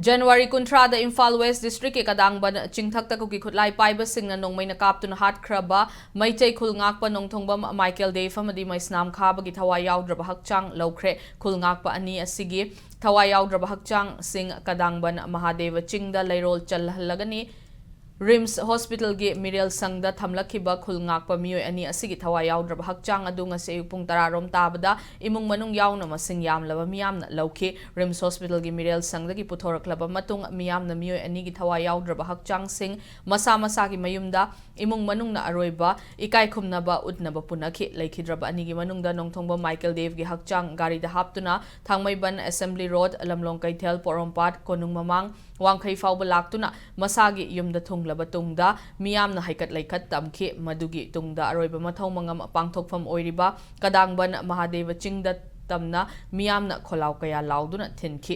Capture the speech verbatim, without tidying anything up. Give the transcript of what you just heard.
January ꯀꯨꯟꯊ꯭ꯔꯥꯗ Imphal west ꯗꯤꯁꯇ꯭ꯔꯤꯛꯀꯤ ꯀꯗꯥꯡꯕꯟ ꯆꯤꯡꯊꯛꯇ ꯀꯨꯀꯤ ꯈꯨꯠꯂꯥꯏ ꯄꯥꯏꯕꯁꯤꯡꯅ ꯅꯣꯡꯃꯩꯅ ꯀꯥꯞꯇꯨꯅ ꯍꯥꯠꯈ꯭ꯔꯕ ꯃꯩꯇꯩ ꯈꯨꯜ ꯉꯥꯛꯄ ꯅꯣꯡꯊꯣꯡꯕꯝ ꯃꯥꯏꯀꯦꯜ ꯗꯦꯕ ꯑꯃꯗꯤ ꯃꯩꯁꯅꯥꯝ ꯈꯥꯕꯒꯤ ꯊꯋꯥꯏ ꯌꯥꯎꯗ꯭ꯔꯕ ꯍꯛꯆꯥꯡ ꯂꯧꯈ꯭ꯔꯦ꯫ ꯈꯨꯜ ꯉꯥꯛꯄ ꯑꯅꯤ ꯑꯁꯤꯒꯤ ꯊꯋꯥꯏ ꯌꯥꯎꯗ꯭ꯔꯕ ꯍꯛꯆꯥꯡꯁꯤꯡ ꯀꯗꯥꯡꯕꯟ ꯃꯍꯥꯗꯦꯕ ꯆꯤꯡꯗ ꯂꯩꯔꯣꯜ ꯆꯜꯍꯜꯂꯒꯅꯤ꯫ ꯔꯤꯝꯁ ꯍꯣꯁꯄꯤꯇꯥꯜꯒꯤ ꯃꯤꯔꯦꯜ ꯁꯪꯗ ꯊꯝꯂꯛꯈꯤꯕ ꯈꯨꯜ ꯉꯥꯛꯄ ꯃꯤꯑꯣꯏ ꯑꯅꯤ ꯑꯁꯤꯒꯤ ꯊꯋꯥꯏ ꯌꯥꯎꯗ꯭ꯔꯕ ꯍꯛꯆꯥꯡ ꯑꯗꯨ ꯉꯁꯤ ꯑꯌꯨꯛ ꯄꯨꯡ ꯇꯔꯥ ꯔꯣꯝ ꯇꯥꯕꯗ ꯏꯃꯨꯡ ꯃꯅꯨꯡ ꯌꯥꯎꯅ ꯃꯁꯤꯡ ꯌꯥꯝꯂꯕ ꯃꯤꯌꯥꯝꯅ ꯂꯧꯈꯤ꯫ ꯔꯤꯝꯁ ꯍꯣꯁꯄꯤꯇꯥꯜꯒꯤ ꯃꯤꯔꯦꯜ ꯁꯪꯗꯒꯤ ꯄꯨꯊꯣꯔꯛꯂꯕ ꯃꯇꯨꯡ, ꯃꯤꯌꯥꯝꯅ ꯃꯤꯑꯣꯏ ꯑꯅꯤꯒꯤ ꯊꯋꯥꯏ ꯌꯥꯎꯗ꯭ꯔꯕ ꯍꯛꯆꯥꯡꯁꯤꯡ ꯃꯁꯥ ꯃꯁꯥꯒꯤ ꯃꯌꯨꯝꯗ ꯏꯃꯨꯡ ꯃꯅꯨꯡꯅ ꯑꯔꯣꯏꯕ ꯏꯀꯥꯏ ꯈꯨꯝꯅꯕ ꯎꯠꯅꯕ ꯄꯨꯅꯈꯤ꯫ ꯂꯩꯈꯤꯗ꯭ꯔꯕ ꯑꯅꯤꯒꯤ ꯃꯅꯨꯡꯗ ꯅꯣꯡꯊꯣꯡꯕ ꯃꯥꯏꯀꯦꯜ ꯗꯦꯕꯒꯤ ꯍꯛꯆꯥꯡ ꯒꯥꯔꯤꯗ ꯍꯥꯞꯇꯨꯅ ꯊꯥꯡꯃꯩꯕꯟ ꯑꯦꯁꯦꯝꯕ꯭ꯂꯤ ꯔꯣꯗ, ꯂꯝꯂꯣꯡ ꯀꯩꯊꯦꯜ, ꯄꯣꯔꯣꯝꯄꯥꯠ, ꯀꯣꯅꯨꯡ ꯃꯃꯥꯡ, ꯋꯥꯡꯈꯩ ꯐꯥꯎꯕ ꯂꯥꯛꯇꯨꯅ ꯃꯁꯥꯒꯤ ꯌꯨꯝꯗ ꯊꯨꯡꯂꯕ ꯇꯨꯡꯗ, ꯃꯤꯌꯥꯝꯅ ꯍꯩꯀꯠ ꯂꯩꯀꯠ ꯇꯝꯈꯤ꯫ ꯃꯗꯨꯒꯤ ꯇꯨꯡꯗ ꯑꯔꯣꯏꯕ ꯃꯊꯧ ꯃꯉꯝ ꯄꯥꯡꯊꯣꯛꯐꯝ ꯑꯣꯏꯔꯤꯕ ꯀꯗꯥꯡꯕꯟ ꯃꯍꯥꯗꯦꯕ ꯆꯤꯡꯗ ꯇꯝꯅ ꯃꯤꯌꯥꯝꯅ ꯈꯣꯜꯂꯥꯎ ꯀꯌꯥ ꯂꯥꯎꯗꯨꯅ ꯊꯤꯟꯈꯤ꯫